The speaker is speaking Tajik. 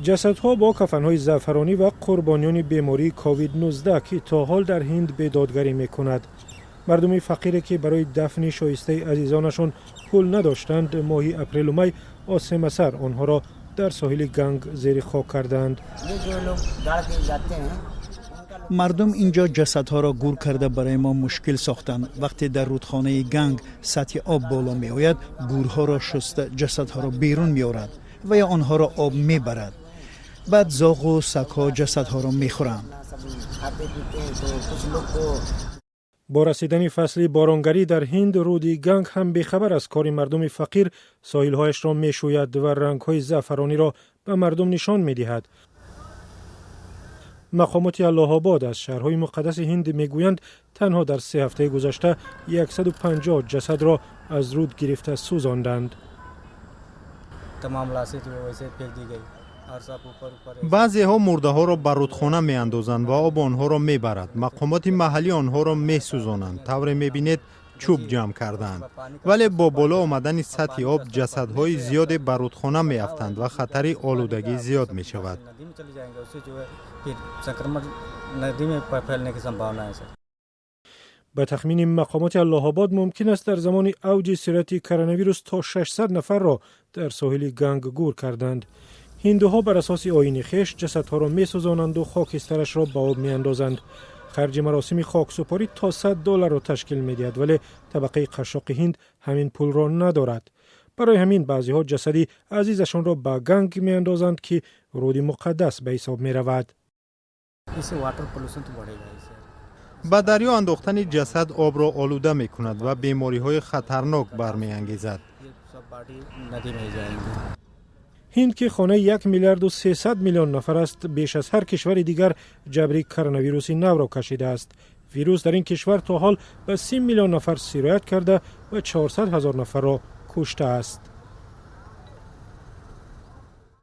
Ҷасадҳо бо кафанҳои заъфаронӣ ва қурбониёни бемории ковид-19, ки то ҳол дар ҳинд бедодгарӣ мекунад. Мардуми фақире, ки барои дафни шоистаи азизонашон пул надоштанд, моҳи апрелу май осемасар онҳоро дар соҳили Ганг зери хок карданд. Мардум инҷо ҷасадҳоро гур карда, барои мо мушкил сохтанд. Вақте дар рудхонаи Ганг сатҳи об боло меояд, гурҳоро шуста, ҷасадҳоро берун меорад ва ё онҳоро об мебарад. Баъд зоғу сагҳо ҷасадҳоро мехӯранд. Бо расидани фасли боронгарӣ дар ҳинд, руди Ганг ҳам бехабар аз кори мардуми фақир соҳилҳояшро мешӯяд ва рангҳои заъфарониро ба мардум нишон медиҳад. Мақомоти Аллоҳобод аз шаҳрҳои муқаддаси ҳинд мегӯянд, танҳо дар 3 ҳафтаи гузашта 150 ҷасадро аз руд гирифта сӯзонданд. Баъзеҳо мурдаҳоро ба рудхона меандозанд ва об онҳоро мебарад. Мақомоти маҳаллӣ онҳоро месӯзонанд. Тавре мебинед, чӯб ҷамъ кардаанд, вале бо боло омадани сатҳи об ҷасадҳои зиёде ба рудхона меафтанд ва хатари олудагӣ зиёд мешавад. Ба тахмини мақомоти Аллоҳобод, мумкин аст дар замони авҷи сирояти коронавирус то 600 нафарро дар соҳили Ганг гур карданд. Ҳиндуҳо бар асоси оини хеш ҷасадҳоро месӯзонанду хокистарашро ба об меандозанд. Харҷи маросими хоксупорӣ то 100 долларро ташкил медиҳад, вале табақаи қашшоқи ҳинд ҳамин пулро надорад. Барои ҳамин баъзеҳо ҷасади азизашонро ба Ганг меандозанд, ки руди муқаддас ба ҳисоб меравад. Ба дарё андохтани ҷасад обро олуда мекунад ва бемориҳои хатарнок бармеангезад. Ҳинд, ки хонаи 1 миллиарду 300 миллион нафар аст, беш аз ҳар кишвари дигар ҷабри коронавируси навро кашидааст. Вирус дар ин кишвар то ҳол ба 30 миллион нафар сироят карда ва 400 ҳазор нафарро куштааст.